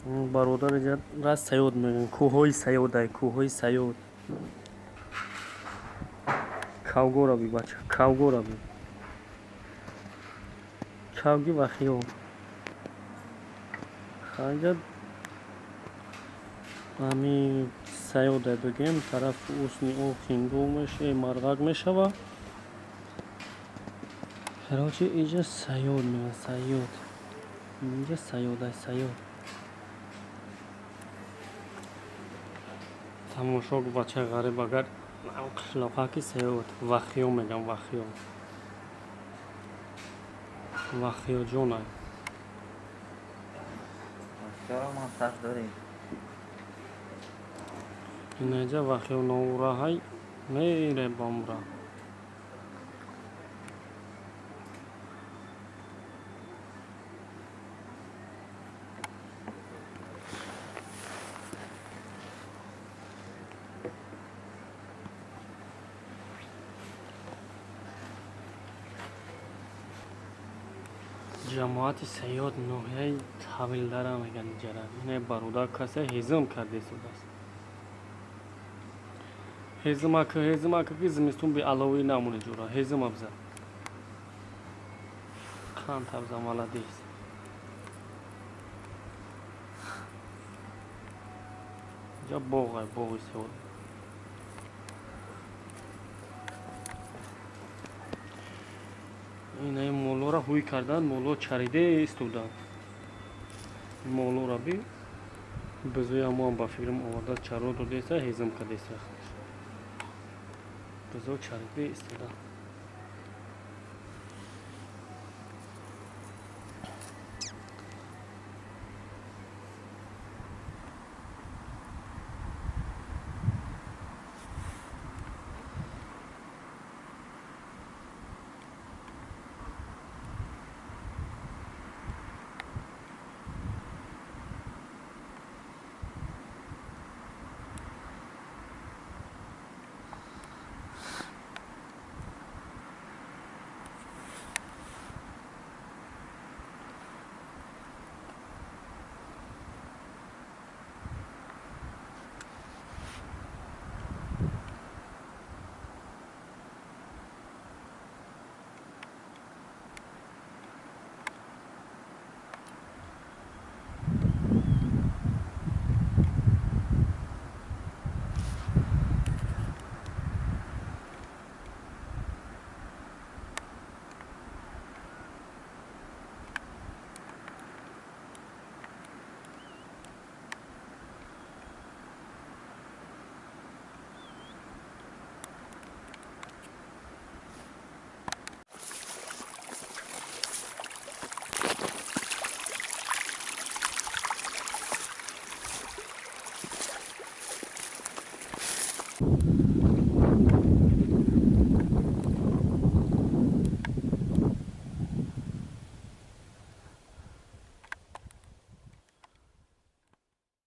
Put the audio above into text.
Бародар ра Саёд мегӯянд, кӯҳҳои Саёдай, кӯҳҳои Саёд. Кавгора би, бача, кавгора би. Кавги вахиё. Хайҷа ҳами Саёдай бигем, тарафи усни об хингов меша, марғак мешава. Короче, иҷа Саёд мегӯянд, Саёд. Инҷа Саёдай, Саёд. Тамошо бачаи ғариб, агар қишлоқаки Саёд, Вахиё мегӯям, Вахиё. Вахиёҷонай. Инаҷа Вахиё новураҳай мере бомра. Ҷамоати Саёд, ноҳияи Тавилдара мегӯянд иҷара. Ине бародар касе ҳезум кардесудааст. Ҳезумака, ҳезумака, ки зимистон беаловӣ намонӣ, ҷура. Ҳезум абза. Қанд абза, молодец. Инҷа боғай, боғи Саёд. Инаи моллоро ҳуй карданд, молло чариде истоданд. Моллоро би бизоя моам ба фикрам оварда чаро додеса, ҳезум кардеса. Бизо чариде истоданд.